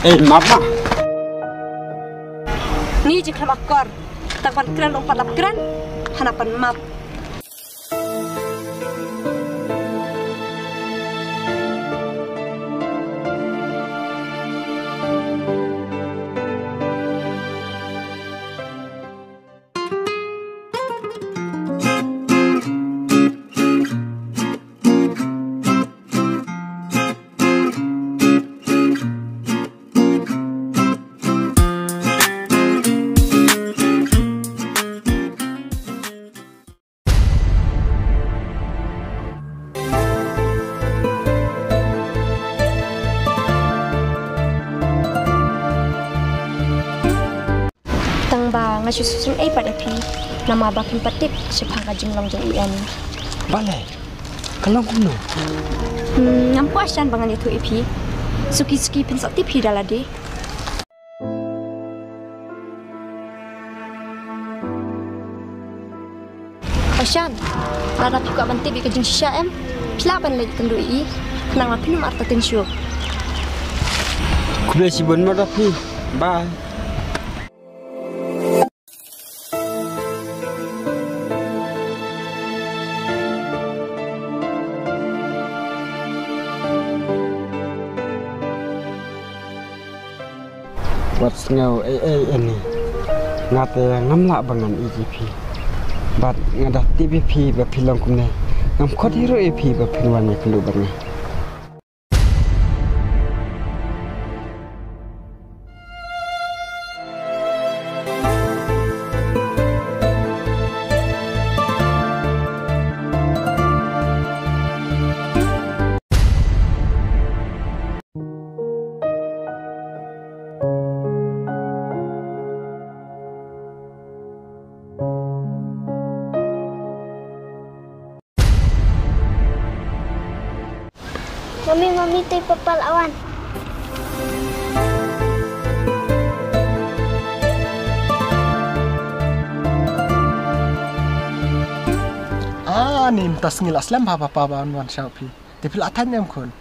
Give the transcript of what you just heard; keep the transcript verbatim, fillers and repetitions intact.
Eh, map ma. Ni jingkhlem akor. Tang ban kren long pat lap kren. Hana pan map. Tang ba nga shu sngewsih ei pat ïa phi, namar ba phim pat tip shaphang ka jinglong jong i em. Balei? Ka long kumno? Hmm, ngam kwah shan ba ngan ïathuh ïa phi. Suki suki phin sa tip hi da lade. Ashan, lada phi kwah ban tip ïa ka jingshisha em, phi lah ban leit kynduh ïa i, khnang ba phin ym artatien shuh. Khublei shibun ma da phi. Bye. Wat sngew ei ei Annie. Nga te ngam lah ba ngan ïeit ïa phi. Bad nga da tip ïa phi ba phi long kumne. Ngam khot hi ruh ïa phi ba phin wan ïakynduh bad nga. Mummy, mummy, to i papa la wan. Ah, ni mynta sngi la slem ha papa ba wan wan sha phi. Te phi la thait ne em khun?